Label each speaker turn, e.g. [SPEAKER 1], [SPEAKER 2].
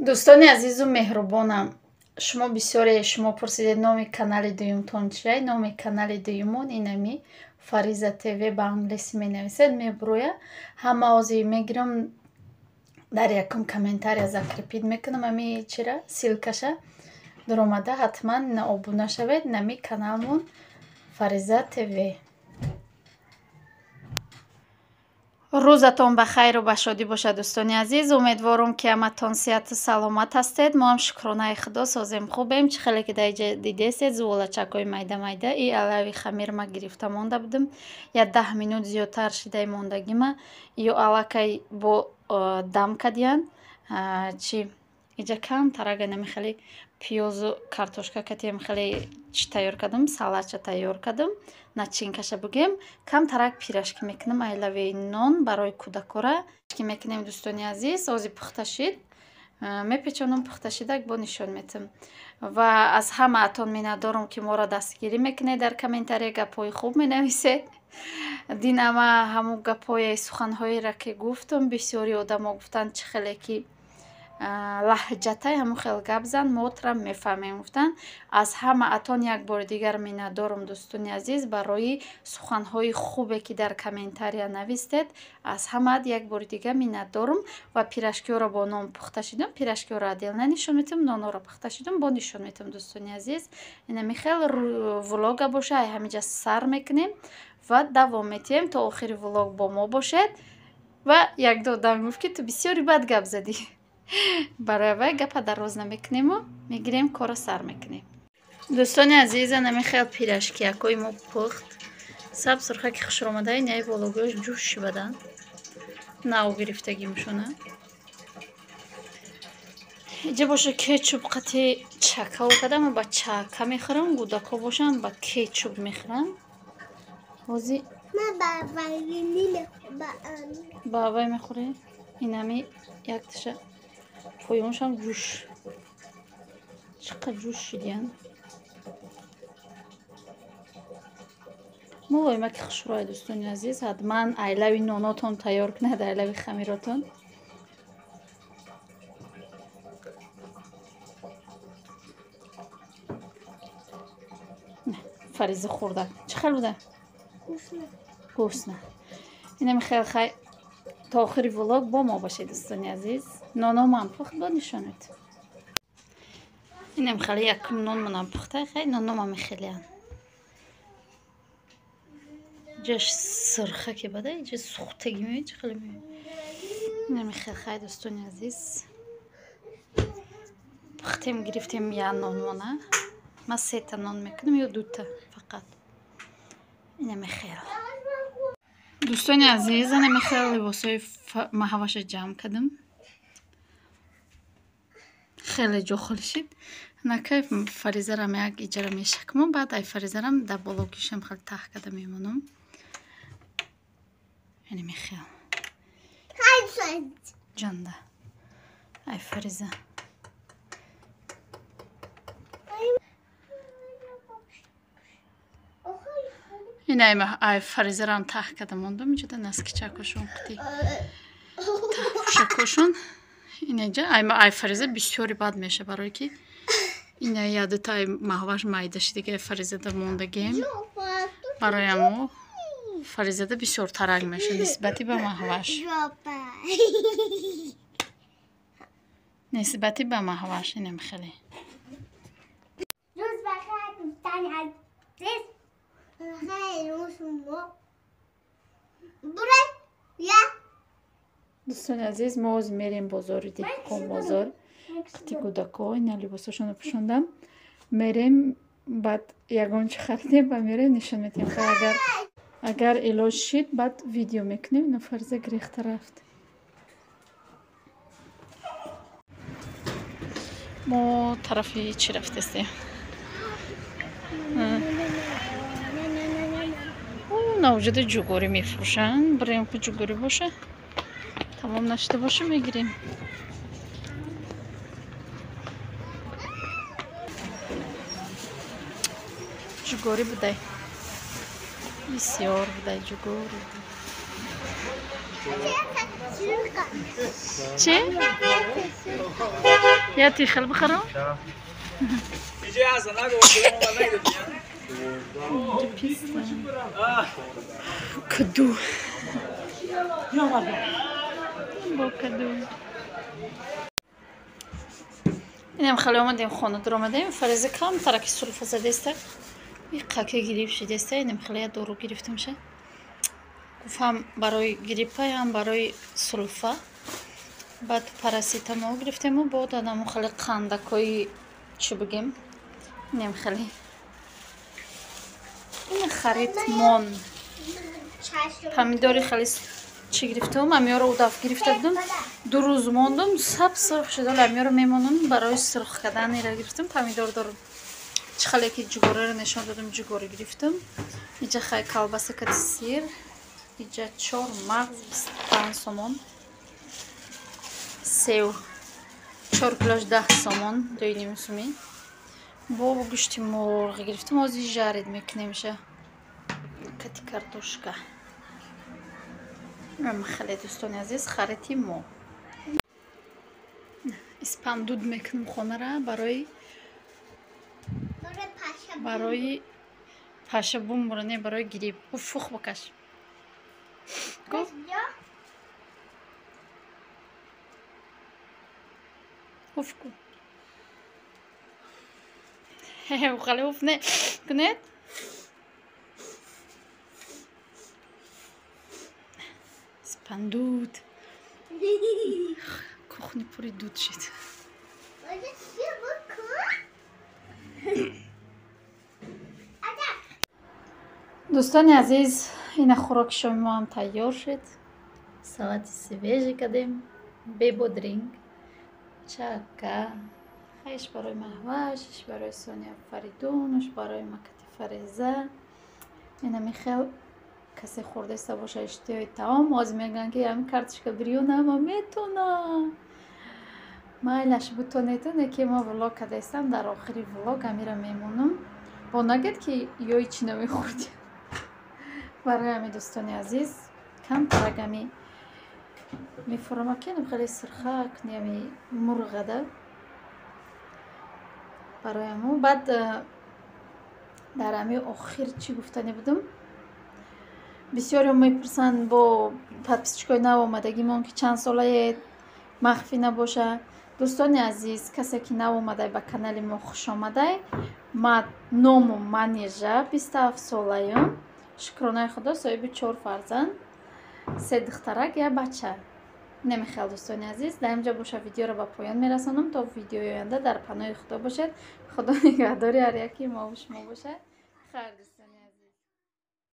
[SPEAKER 1] Дӯстони азизу меҳрубонам, шумо бисёре шумо пурсидед номи канали дуюмтон чия? Номи канали дуюмон инами Фариза ТВ ба англисӣ менависед, мебуроя. Ҳама ҳозир мегирам дар якум комментария закрепить мекунам ами чира ссылкаша. Дуромада ҳатман обуна шавед нами каналмон Фариза ТВ. Рӯзатон ба хайру ба шодӣ бошад, дӯстони азиз. Умедворум, ки ҳаматон сиҳату саломат ҳастед. Мо ҳам шукронаи худо созем, хубем. Чӣ хеле ки дар иҷа дидесед, зуволачакҳои майда-майда и алави хамир ма гирифта монда будам. Я 10 минут зиёдтар шидаи мондагима ё аллакай бо дам кардиян. Чи иҷа камтарага нами хеле пиёзу картошка катиам хеле чӣ тайёр кардам, салатча тайёр кардам, начинкаша бугем. Камтарак пирожки мекунам айлави нон барои кӯдакора ки мекунем, дӯстони азиз. Ози пухта шид, мепечонам, пухта шидак бо нишон метам. Ва аз ҳамаатон миннатдорам, ки моро дастгирӣ мекунед, дар комментария гапҳои хуб менависед. Динама ҳамун гапҳои суханҳоеро ки гуфтам, бисёри одамо гуфтанд, чӣ хеле ки лаҳҷатай ҳамун хел гап зан, мо тра мефаҳмем, гуфтанд. Аз ҳамаатон як бори дигар миннатдорам, дӯстони азиз, барои суханҳои хубе ки дар комментария навистед. Аз ҳамаат як бори дигар миннатдорам. Ва пирожкиҳоро бо нон пухта шидам, пирожкиҳоро отдельно нишон метам, нонҳоро пухта шидам, бо нишон метам, дӯстони азиз. Инами хел влога боша, ай ҳамиҷа сар мекунем ва давом метиҳем то охири влог бо мо бошед. Ва якду одам гуфт, ки ту бисёри бад гап задӣ. Барои вай гапа дароз намекунему мегирем, корро сар мекунем. Дӯстони азиз, анами хел пирожкиякҳои мо пухт. Сабз сурхаки хушромадаи наи бологош ҷӯш шибадан. Нав гирифтагимшона. Иҷа боша кетчуп қати чакао кардам, ба чака мехӯрам, гудако бошам ба кетчуп мехӯрам. Ҳози ба аввай мехӯрӣ? Инами якташа поёншам ҷӯш. Чӣ қадр ҷӯш шидиян. Мулоимаки хушрӯя, дӯстони азиз, ҳатман айлави нонотон тайёр кунед, айлави хамиротон. Фариза хӯрда. Чӣ хел буда? Гусна. Инами хел хай то охири влог бо мо бошед, дӯстони азиз. Нономам пухт, бо нишонед. Инам хеле якум нон манам пухта, хай нономам хелеан. Ҷаш сирха ки бада, иҷа сухтаги меояд, чӣ хеле меояд. Инам хел хай, дӯстони азиз. Пухтем, гирифтем я нонмона. Ман сета нон мекунам ё дута фақат. Инам хел. Дӯстони азиз, ана хел либосҳои маҳаваша ҷамъ кардам. Хеле ҷо холӣ шид. Накай Фаризарам як иҷара мешакмам, баъд ай Фаризарам дар бологишам хеле таҳ карда мемонам. Яъне мехел. Ҷанда. Ай Фариза. Ин ай Фаризарам таҳ карда мондам, иҷода наскичакошон қити таҳпӯшакошон. Инаҷа ай Фариза бисёри бад меша, барое ки ина ядута ай маҳваш майда шидига ай Фаризада мондагем. Барои амо Фаризада бисёр тарак меша нисбати ба маҳваш. Нисбати ба маҳваш инам хеле.
[SPEAKER 2] Рӯз бахайр, дӯстони азиз.
[SPEAKER 1] Дӯстони азиз, мо ҳозир мерем бозори Деҳқон бозор. Қити кӯдако ина либосошонро пӯшондам. Мерем, баъд ягон чӣ харидем ва мерем нишон метиҳем. Хай агар илоҷ шид, баъд видео мекунем. Ина Фариза гирехта рафт. Мо тарафи чӣ рафтестем? Навҷуда ҷугорӣ мефурӯшанд. Бирем ки ҷугорӣ боша. Тамом нашида боша, мегирем. Ҷугорӣ будай. Бисёр будай ҷугорӣ. Чӣ? Я ти хел бихарам? Каду. Бо каду. Инам хеле омадем хона дуромадем. Фариза камтара ки сулфа задеста. И қаке гирифт шидеста. Инам хеле я дору гирифтамша. Гуфт ҳам барои гриппа, ҳам барои сулфа. Баъд параситамол гирифтему бо дадаму хеле қандакҳои чӣ бигем. Инам хеле. Ин харид мон. Помидори хеле чӣ гирифтам, амиёро удаф гирифта будам. 2 рӯз мондум, саб сурх шуд. Ҳоло амиёро мемонам барои сурх кардан ира гирифтам. Помидор дорум. Чӣ хеле ки ҷугораро нишон додам, ҷугора гирифтам. Иҷа хай колбаса кати сир, иҷа 4 мағз 25 сомон. Сев 4 килош 10 сомон, 2,5 сомӣ. Бо гӯшти мурғ гирифтам, ҳозир жарид мекунемша. Кати картошка. Хеле дӯстони азиз, хариди мо. Испандуд мекунем хонара барои паша бумбура, не барои грипп. Уфух бакаш. Гуфт? Уф ку. Хеле уф не кунед? Испандуд. Кухни пури дуд шид. Дӯстони азиз, ина хӯроки шоми мо ҳам тайёр шуд. Салати свежий кардем, бе бодринг, чака, иш барои Маҳваш, иш барои Соня Фаридун, иш барои Макати Фариза. Ина михел касе хӯрдаиста боша иштиҳои таом, ҳозир мегӯянд ки ҳамин картошка бирён ҳама метона. Майлаш бутонетон, яке мо влог кардаистам, дар охири влог ҳамира мемонам. Бо нагӯед ки ёи чӣ намехӯрдем. Барои ҳамин дӯстони азиз, камтарак ҳами мефурам, акинам хеле сурхак, ҳами мурғада. Барои ҳамун баъд дар ҳами охир чӣ гуфтанӣ будам? Бисёриҳо мепурсанд бо подписчикои нав омадагимон ки чанд солае махфӣ набоша. Дӯстони азиз, касе ки нав омадай ба канали мо хуш омадай. Ма ному Манижа, 27 солаём. Шукронаи Худо, соҳиби 4 фарзанд, 3 духтарак, як бача. Намехел дӯстони азиз, дар инҷо боша видеоро ба поён мерасонам. То видеои оянда дар паноҳи Худо бошед. Худо нигаҳдори ҳар яки мо ва шумо бошад. Хайр дӯстони азиз.